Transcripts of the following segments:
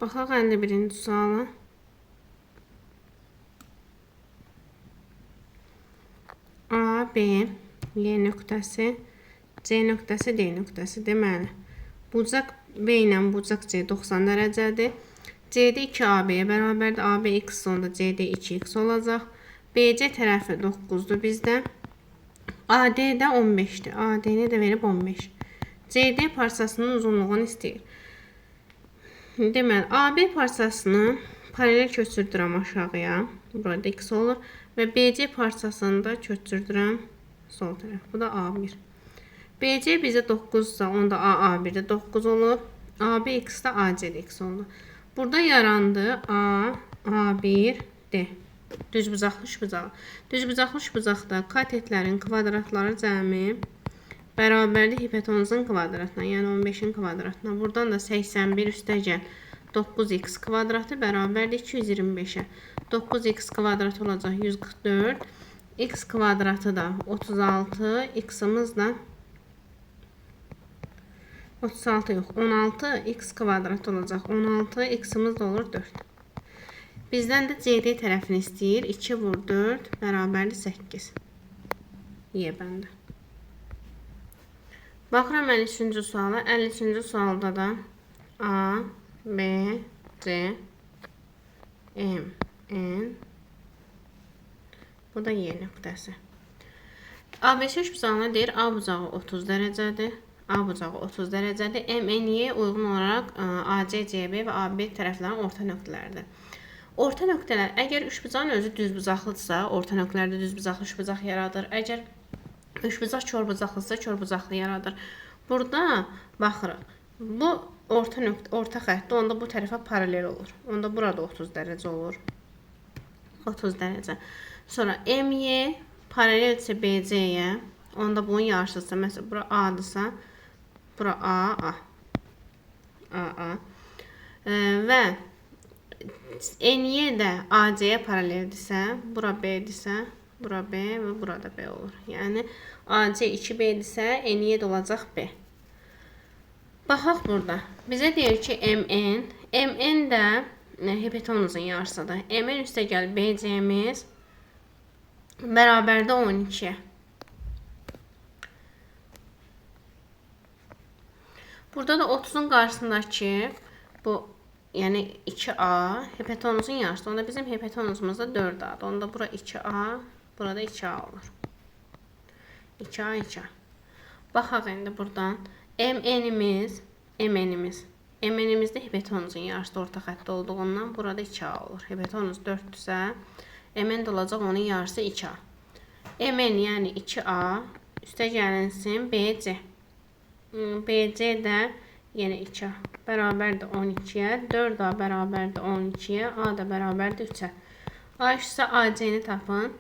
Baxaq 51-ci suala. A, B, Y nöqtəsi, C nöqtəsi, D nöqtəsi. Deməli, bucaq B ilə bucaq C 90 dərəcədir. CD 2AB-yə bərabərdir. AB x onda CD 2x olacaq. BC tərəfi 9-dur bizdə. AD də 15-dir. AD-ni də verib 15. CD parçasının uzunluğunu istəyir. Deməli, AB parçasını paralel köçürdürəm aşağıya. Burada x olur. Və BC parçasını da köçürdürəm sol tərəf. Bu da A1. BC bizə 9-sa, onda AA1-də 9 olur. AB x-də AC-də x oldu. Burada yarandı A, A1, D. Düzbucaqlı üçbucağı. Düzbucaqlı üçbucaqda katetlərin kvadratları cəmi bərabərdir hipotenuzun kvadratına, yəni 15-in kvadratına. Buradan da 81 üstəgəl 9x kvadratı bərabərdir 225-ə. 9x kvadratı olacaq 144. X kvadratı da 36. X-imiz də 36 yox, 16 x kvadrat olacaq. 16 x-imiz də olur 4. Bizdən də CD tərəfini istəyir. 2 vur 4 bərabərdir 8. Y bəndi. Baxıram 53-cü suala. 53-cü sualda da A, B, C, M, N. Bu da Y nöqtəsi. ABC üçbucağına deyir A bucağı 30 dərəcədir. A bucağı 30 dərəcədir. MNY uyğun olaraq AC, CB və AB tərəflərin orta nöqtələridir. Orta nöqtələr, əgər üçbucağın özü düzbucaqlıdırsa, orta nöqtələrdə düzbucaqlı üçbucaq yaradır. Əgər üçbucaq korbucaqlıdırsa, korbucaqlı yaradır. Burada baxırıq. Bu orta nöqtə, orta xəttdir. Onda bu tərəfə paralel olur. Onda burada 30 dərəcə olur. 30 dərəcə. Sonra MY paraleldirsə BC-yə, onda bunun yarısıdırsa, məsələn, bura A-dırsa, bura A, A. A, A. Və NY də AC-yə paraleldirsə, bura B-dirsə, bura B və burada B olur. Yəni, AC 2B-dirsə, NY də olacaq B. Baxaq burada. Bizə deyir ki, MN. MN də hipotenuzun yarısıdır. MN üstəgəl BC-miz bərabərdir 12-yə. Burada da 30-un qarşısındakı bu, yəni 2A hipotenuzun yarısı. Onda bizim hipotenuzumuz da 4A-dır. Onda bura 2A, burada 2A olur. 2A, 2A. Baxaq indi buradan. MN-imiz, MN-imiz. MN-imizdə hipotenuzun yarısı orta xəttdə olduğundan burada 2A olur. Hipotenuz 4-dürsə, MN də olacaq onun yarısı 2A. MN yəni 2A üstə gəlinsin BC. BC də yenə 2A bərabərdir 12-yə, 4A bərabərdir 12-yə, A da bərabərdir 3-ə. A isə AC-ni tapın.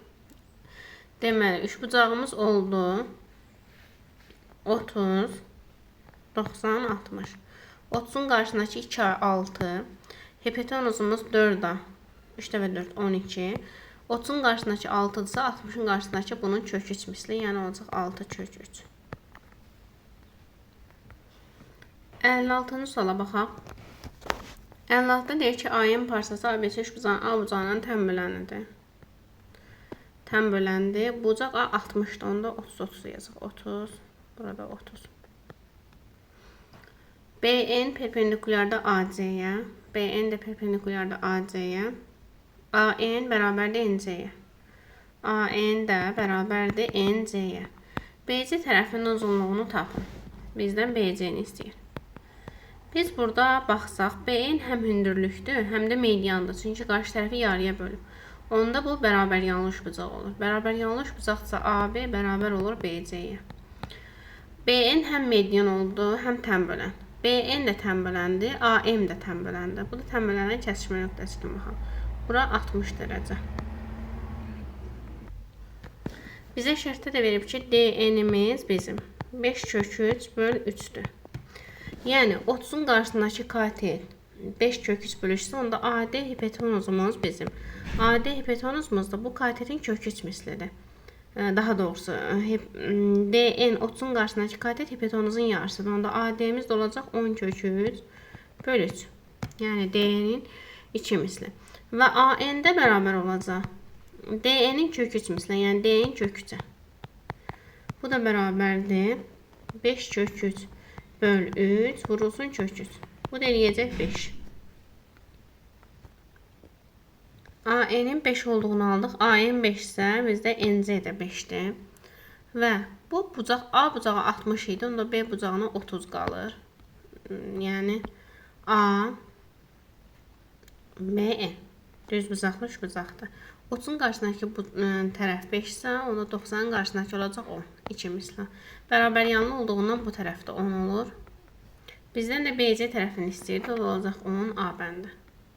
Deməli, üçbucağımız oldu 30, 90, 60. 30-un qarşısındakı 2A 6, hipotenuzumuz 4A, 3 dəfə 4, 12. 30-un qarşısındakı 6-dırsa, 60-ın qarşısındakı bunun kök 3 misli, yəni olacaq 6 kök 3. 56-cı suala baxaq. 56-da deyir ki, AM parçası ABC üçbucağının A bucağından təm bölənlidir. Təm böləndir. Bucaq A 60-dır. Onda 30-30 yazaq. 30, burada 30. BN perpendikulyarda AC-yə. BN də perpendikulyarda AC-yə. AN bərabərdir NC-yə. AN də bərabərdir NC-yə. BC tərəfinin uzunluğunu tapın. Bizdən BC-ni istəyir. Biz burada baxsaq, BN həm hündürlükdür, həm də mediandır. Çünki qarşı tərəfi yarıya bölüb. Onda bu bərabər yanlı üçbucaq olur. Bərabər yanlı üçbucaqsa AB bərabər olur BC-yə. BN həm median oldu, həm təm bölən. BN də təm böləndir, AM də təm böləndir. Bu da təm bölənlərin kəsişmə nöqtəsi kimi baxaq. Bura 60 dərəcə. Bizə şərtdə də verib ki, DN-imiz bizim 5 kök 3 böl 3-dür. Yəni 30-un qarşısındakı katet 5 kök 3 bölü 3-dür. Onda AD hipotenuzumuz bizim. AD hipotenuzumuz da bu katetin kök 3 mislidir. Daha doğrusu DN 30-un qarşısındakı katet hipotenuzun yarısıdır. Onda AD-miz də olacaq 10 kök 3 bölü 3. Yəni D-nin 2 misli. Və AN-də bərabər olacaq. DN-in kök 3 misli, yəni D-nin kök 3-ə. Bu da bərabərdir. 5 kök 3 böl 3 vurulsun kök 3. Bu da eləyəcək 5. AN-in 5 olduğunu aldıq. AN 5 isə bizdə NC də 5-dir. Və bu bucaq A bucağı 60 idi. Onda B bucağına 30 qalır. Yəni A, B, E. Düz bucaqlı üç bucaqdır. 30-un qarşısındakı bu tərəf 5 isə, onda 90-ın qarşısındakı olacaq 10. 2 misli. Bərabər yanlı olduğundan bu tərəfdə 10 olur. Bizdən də BC tərəfini istəyirdi. O da olacaq 10 A bəndi.